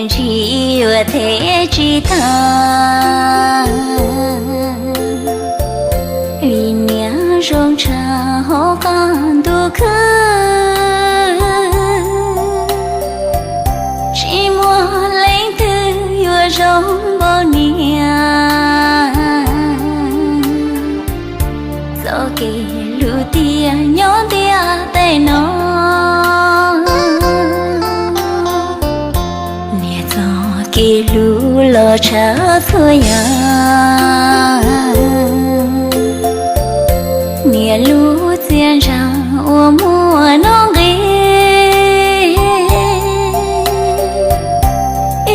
Tsis yuav them tsis tag, vim niam zoo tshaj hauv qab ntuj khwb. Tsis muaj leej twg yuav zoo npaum niam. Txoj kev hlub tiag nyob ntiaj teb no, niam txoj kev hlub los tshaj txhua yam. Niam lub txiaj ntsig uas muaj nuj nqis,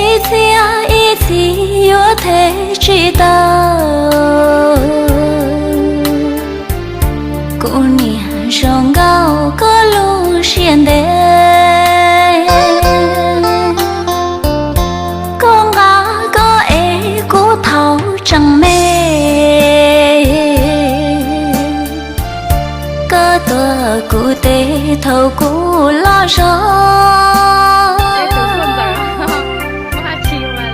ib txhia ib txhis yuav them tsis tau. Kuv niam zoo nkauj koj lub siab ntev, koj nqa koj ev kuv thaum tseem me. Koj tuav kuv tes thaum kuv loj zog,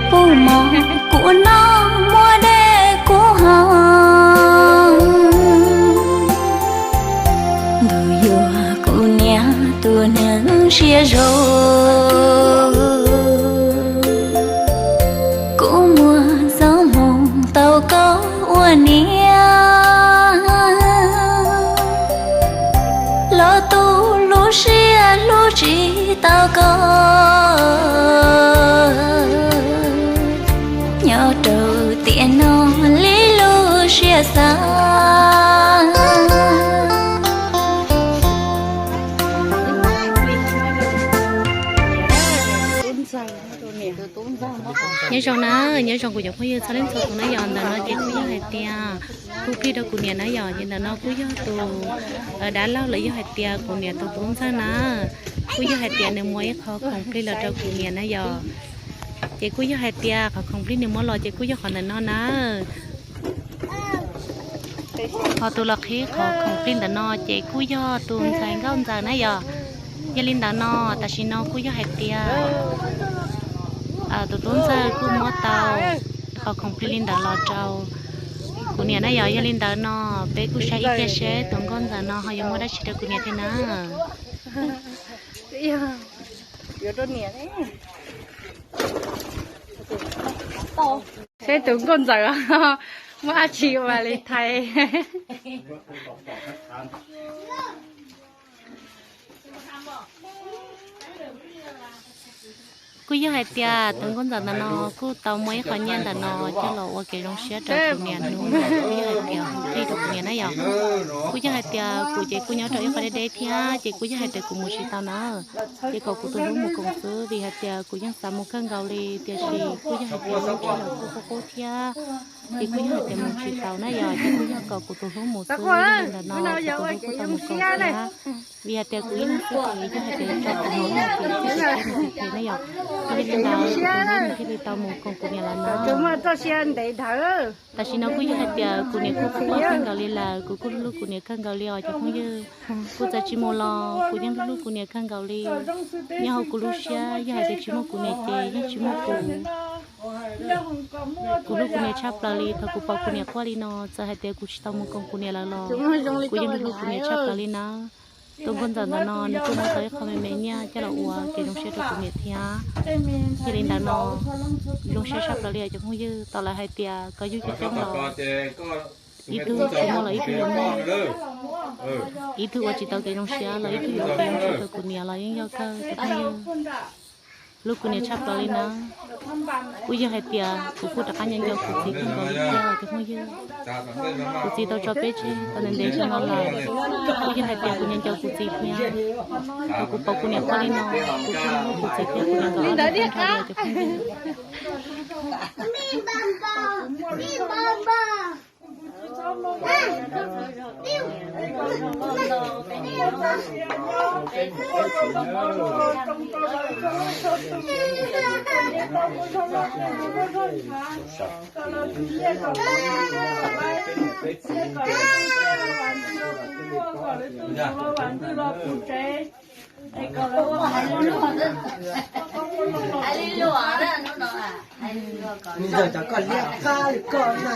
pub mov kuv noj, muab dej kuv haus. Ntuj yuav kuv niam tus neeg siab zoo, kuv muaj txoj hmoo tau koj ua niam, los tu lub siab hlub tsis tau koj. Nyob rau tiam no li lub siab xav. Nyob zoo na, nyob zoo kuv cov phooj ywg txhua leej txhua tus na yom. Ntawm no ces kuj yog hais tias kuj plig rau kuv niam na yom. Ces ntawm no kuj yog tus dab laug los yog hais tias kuv niam tus tub ntxawg na, kuj yog hais tias nws muab ib qho khoom plig los rau kuv niam na yom. Ces kuj yog hais tias qhov khoom plig nws muab los ces kuj yog qhov ntawm no na. Ho tus los qhib qhov khoom plig ntawm no ces kuj yog tus ntxhais nkauj ntxawm na yom. Yog li ntawd no, tam sim no kuj yog hais tias tus tub ntxawg kuj muab tau qhov khoom plig li ntawd los rau kuv niam na yom. Yog li ntawd no, peb kuj saib ib pliag seb tus nkauj ntxawm no ho yuav muab dab tsi rau kuv niam thiab na. Seb tus nkauj ntxawm muab dab tsi ua li thaiv. Kuj yog hais tias tus nkauj ntxawm ntawm no kuj tau muab ib qho nyiaj ntawm no coj los ua kev zoo siab rau kuv niam hnub no, kuj yog hais tias plig rau kuv niam na yom. Kuj yog hais tias kuv ces kuj nyob rau ib qho deb deb thiab ces kuj yog hais tias kuv mus tsis tau na. Ces kom kuv tus hlub mus koom xwb vim hais tias kuv yeej xav mus kawg nkaus li, tiam sis kuj yog hais tias lub tsheb los kuj qub qub thiab, ces kuj yog hais tias mus tsis tau na yom. Ces kuj yog kom kuv tus hlub mus xwb, yog li ntawd no kuv tus hlub kuj tau mus koom thiab. Vim hais tias kuv ib leeg xwb ces yog hais tias tso kuv mus no ces kuj tsis tau mus phem na yom. Yog li ntawd kuv tus hlub nws thiaj li tau mus koom kuv niam lawm no. Tam sim no kuj yog hais tias kuv niam kuj quaj kawg nkaus li lawm, kuv kuj hlub kuv niam kawg nkaus li os cov phooj ywg. Kuv txawm tsis mus los kuv yeej hlub kuv niam kawg nkaus li. Nyob hauv kuv lub siab yog hais tias tsis muaj kuv niam ces yeej tsis muaj kuv. Kuv hlub kuv niam tshaj plaws li, thaum kuv pom kuv niam quaj li no txawm hais tias kuv tsis tau mus koom kuv niam lawm los kuv yeej hlub kuv niam tshaj plaws li na. Tus nkauj ntxawm ntawm no nws kuj muab tau ib qho me me nyiaj coj los ua kev zoo siab rau kuv niam thiab. Yog li ntawd no zoo siab tshaj plaws li os cov phooj ywg. Tau lawv hais tias koj yug coob coob los ib tug tsis muaj los ib tug yuav muaj, ib tug ua tsis tau kev zoo siab los ib tug yuav ua kev zoo siab rau kuv niam los yeej yog kawg cov phooj ywg. Hlub kuv niam tshaj plaws li na. Kuj yog hais tias kuv kuj rov qab nco nco kuv txiv kawg nkaus li thiab os cov phooj ywg. Kuv txiv tau tso peb tseg tau ntev ntev xyoo no lawm, kuj yog hais tias kuv nco nco kuv txiv thiab. Thaum kuv pom kuv niam quaj li no, kuv kuj hlub kuv txiv thiab kuv niam nkawd ob leeg tag nrho li os cov phooj ywg.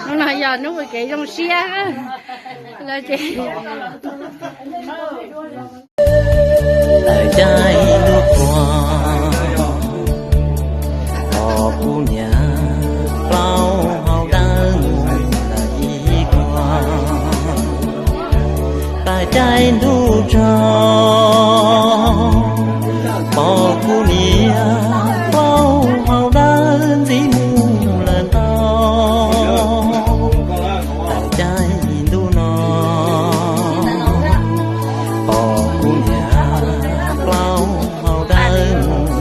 Hnub no yog hnub ua kev zoo siab lawm ces. Lawv caij ntuj qhua, pom kuv niam plaub hau dawb mus lawm ib kua. Lawv caij ntuj tsaug, pom kuv niam plaub hau dawb ntxiv mus lawm ntau. Lawv caij ntuj no, pom kuv niam plaub hau dawb mus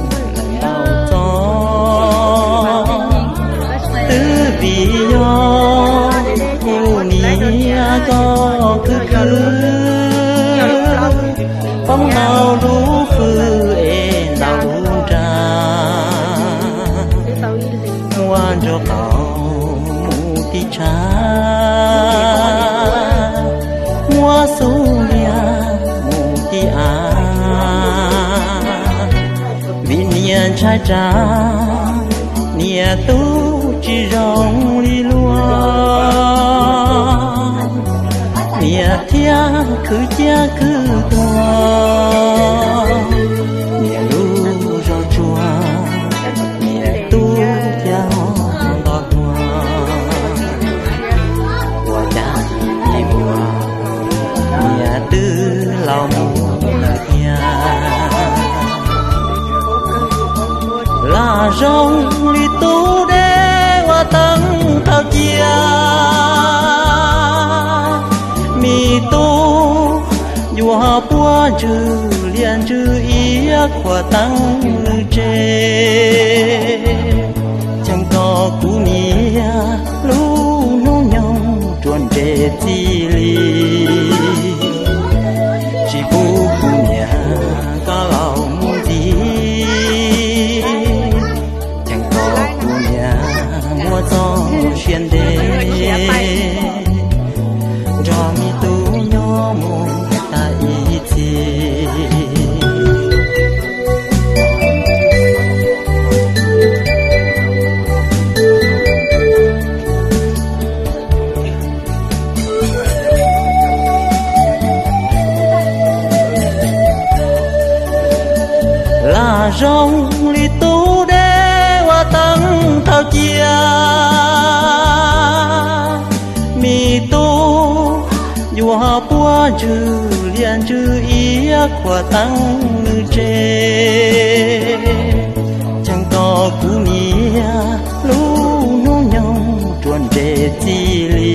lawm ntau txoj. Twb vim yog kuv niam koj khwv khwv, poob ntau lub hwj es ntau lub nra, muab nraub qaum mus tib tshav, muab xub liag mus tib av. Vim niam ntshai tsam niam tub tsis zoo li luag, niam thiaj khwv ciaj khwv tuag, niam lub zog tsuag, niam tub thiaj ho nto tuag. Ua cas txij mus niam twb laus mus lawm thiab. Lam zoo li tub deb ua teeb taug cia, me tub yuav puab ntswg liaj ntswg iab khuam teeb nws tsev. Cheem tos kuv niam lub hnub nyoog ruam nres txij li, tsis pub kuv niam koj laus mus ntxiv. Cheem tos kuv niam muab txoj sia ntev, nrog me tub nyob mus tag ib txhis. Lam zoo li tub deb ua teeb taug cia, me tub yuav puab ntswg liaj ntswg iab khuam teeb nws tsev. Cheem tos kuv niam lub hnub nyoog ruam nres txij li,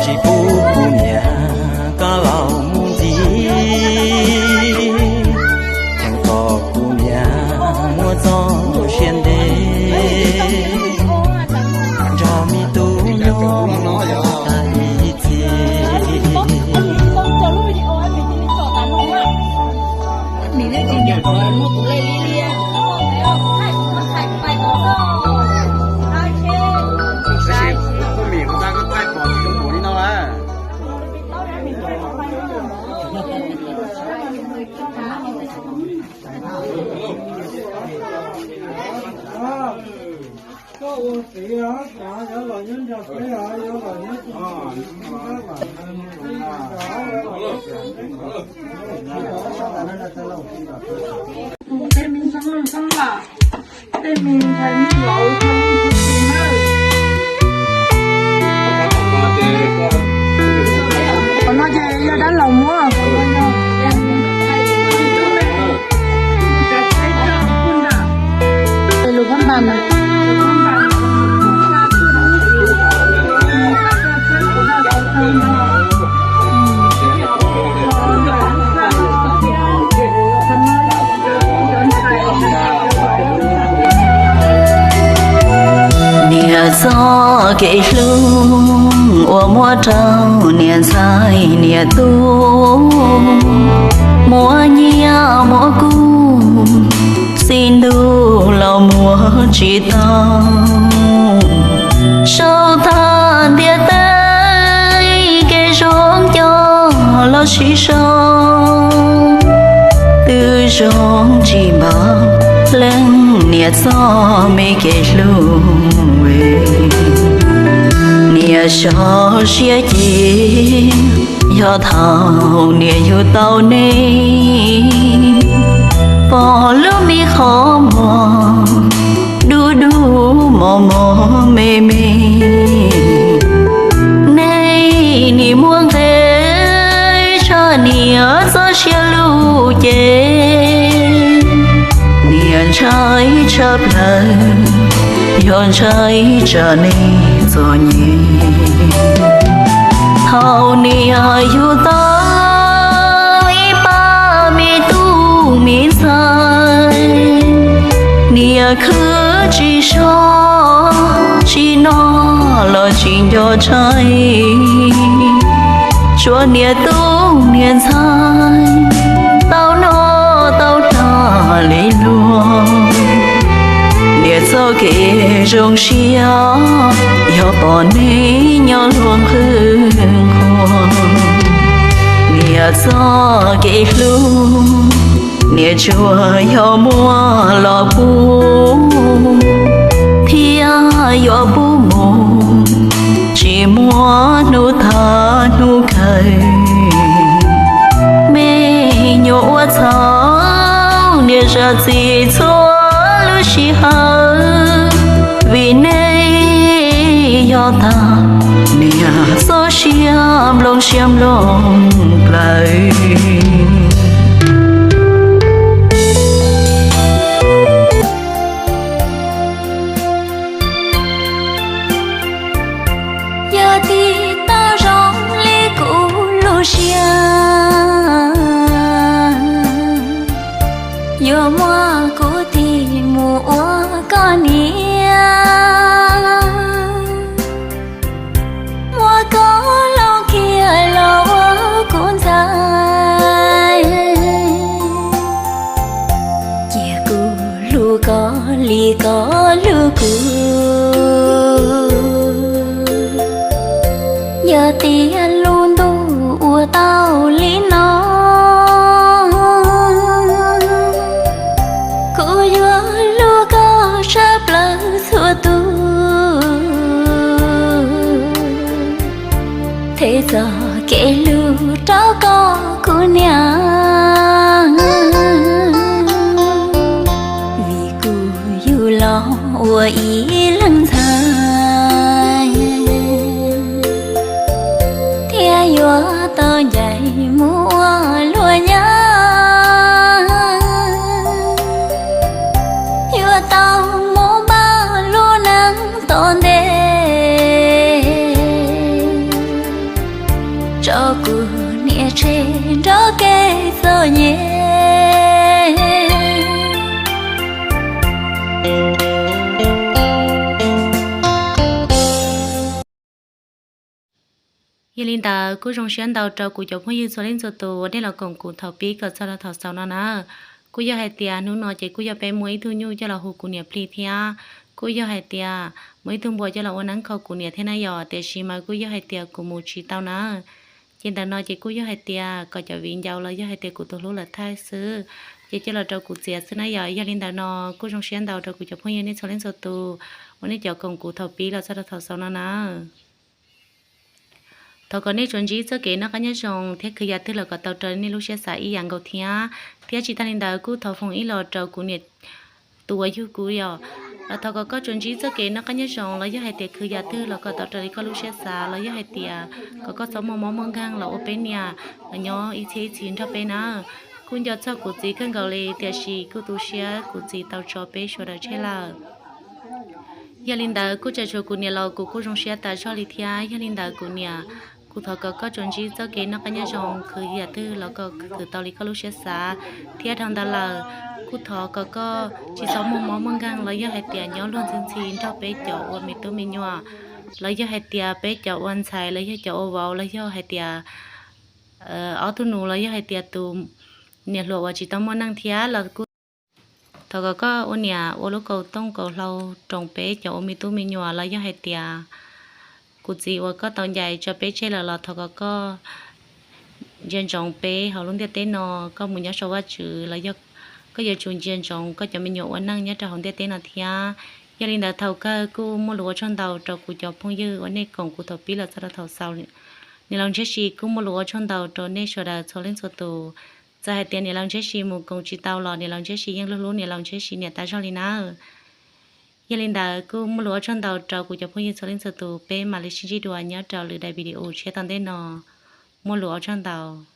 tsis pub kuv niam koj laus mus ntxiv. Cheem tos kuv niam muab txoj sia ntev, nrog me tub nyob mus tag ib txhis. Tej me ntxhais me laus, qhov no ces yog dab laug muab. Lus phab npas. Niam txoj kev hlub uas muab rau niam ntxhais niam tub, muab nyiaj muab kub, txij ntuj los muab tsis tau. Sau tag ntiaj teb kev zoo coj los sib sau, twb Zoo tsis npaum leej niam txoj me kev hlub, niam sov siab ces yog thaum niam yug tau nej, pom lub me qhov muag dub dub mos mos me me. Nej nim muaj nqe tshaj niam txoj sia lug ces niam ntshai tshaj plaws, yog ntshai tsam nej txom nyem. Thaum niam yug tau ib pab me tub me ntxhais, niam khwv tsis so, tsis noj los tsis nco tshais, tsuas niam tub niam ntxhais tau noj tau hnav li luag. Niam txoj kev zoo siab yog pom nej nyob luag nqhwb nquag. Niam txoj kev hlub, niam tsuas yog muab los pub, thiab yuav pub mus tsis muaj hnub tag hnub kawg. Me nyuam ua txhaum niam zam txim txhua lub sij hawm, vim nej yog tag niam txoj sia nplooj siab nplooj plawv. Yog tig tau zoo li kuv lub siab, yuav muab kuv tig mus ua koj niam, muab koj hloov kiag los ua kuv ntxhais. Cia kuv hlub koj li koj hlub kuv. Yog tias lub ntuj ua tau li no, kuv yuav hlub koj tshaj plaws txhua tus, them txoj kev hlub rau koj kuv niam. Vim kuv yug los ua ib leeg ntxhais, thiab yuav tau ncaim mus ua luag nyab, yuav tau mus npaj lub neej tom ntej, tso kuv niam tseg nrog kev txom nyem. Yog li ntawd kuj zoo siab ntau rau kuv cov phooj ywg txhua leej txhua tus uas nej los koom kuv thaum pib kom txog rau thaum xaus no na. Kuj yog hais tias hnub no ces kuj yog peb muaj ib tug nyuj coj los hu kuv niam plig thiab kuj yog hais tias muaj ib tug npua coj los ua neeb kho kuv niam thiab na yom, tiam sis mas kuj yog hais tias kuv mus tsis tau na. Ces ntawm no ces kuj yog hais tias kom cov viv ncaus los yog hais tias kuv tus hlub lawv thaij xwb, ces coj los rau kuv txiav xwb na yom. Yog li ntawd no kuj zoo siab ntau rau kuv cov phooj ywg nej txhua leej txhua tus uas nej cov koom kuv thaum pib los txog rau thaum xaus no na. Thov kom nej tsuas ntsib txoj kev noj qab nyob zoo thiab khwv yam twg los kom tau raws nej lub siab xav ib yam nkaus thiab. Thiab tsis tag li ntawd kuj thov foom ib los rau kuv niam tus uas yug kuv yom. Los thov kom koj tsuas ntsib txoj kev noj qab nyob zoo los yog hais tias khwv yam twg los kom tau raws li koj lub siab xav los yog hais tias kom koj txhob muaj mob muaj nkeeg los ua peb niam los nyob ib txhiab ib txhis nrog peb na. Kuj nco txog kuv txiv kawg nkaus li tiam sis kuj tu siab kuv txiv tau tso peb sawv daws tseg lawm. Yog li ntawd kuj tseem tshuav kuv niam los kuv kuj zoo siab tas zog li thiab. Yog li ntawd kuv niam, kuv thov kom koj tsuas ntsib txoj kev noj qab nyob zoo, khwv yam twg los kom khwv tau li koj lub siab xav thiab. Dhau ntawd lawm, kuj thov kom koj tsis txhob muaj mob muaj nkeeg los yog hais tias nyob luag ntxhi ntxhi nrog peb cov ua me tub me nyuam, los yog hais tias peb cov ua ntxhais los yog cov ua vauv los yog hais tias ob tug nus los yog hais tias tus niam hluas uas tsis tau muaj neej thiab los kuj thov kom koj ua niam ua lub kaus tooj kaus hlau roos peb cov ua me tub me nyuam los yog hais tias kuv txiv uas koj tau ncaim tso peb tseg lawm los thov kom koj ntsia ntsoov peb hauv lub ntiaj teb no, koj mus nyob saum Vajtswv los yog koj yuav tsum ntsia ntsoov koj cov me nyuam ua neej nyob rau hauv ntiaj teb no thiab. Yog li ntawd thaum kawg kuj muaj lus ua tsaug ntau rau kuv cov phooj ywg uas nej koom kuv thaum pib los txog rau thaum xaus. Niam laus Ntshiab Si kuj muaj lus ua tsaug ntau rau nej sawv daws txhua leej txhua tus. Txawm hais tias niam laus Ntshiab Si mus koom tsis tau los niam laus Ntshiab Si yeej hlub hlub niam laus Ntshiab Si niam tas zog li nawb. Yog li ntawd kuj muaj lus ua tsaug ntau rau kuv cov phooj ywg txhua leej txhua tus, peb mam li sib ntsib dua nyob rau lwm daim video tshiab tom ntej no. Muaj lus ua tsaug ntau.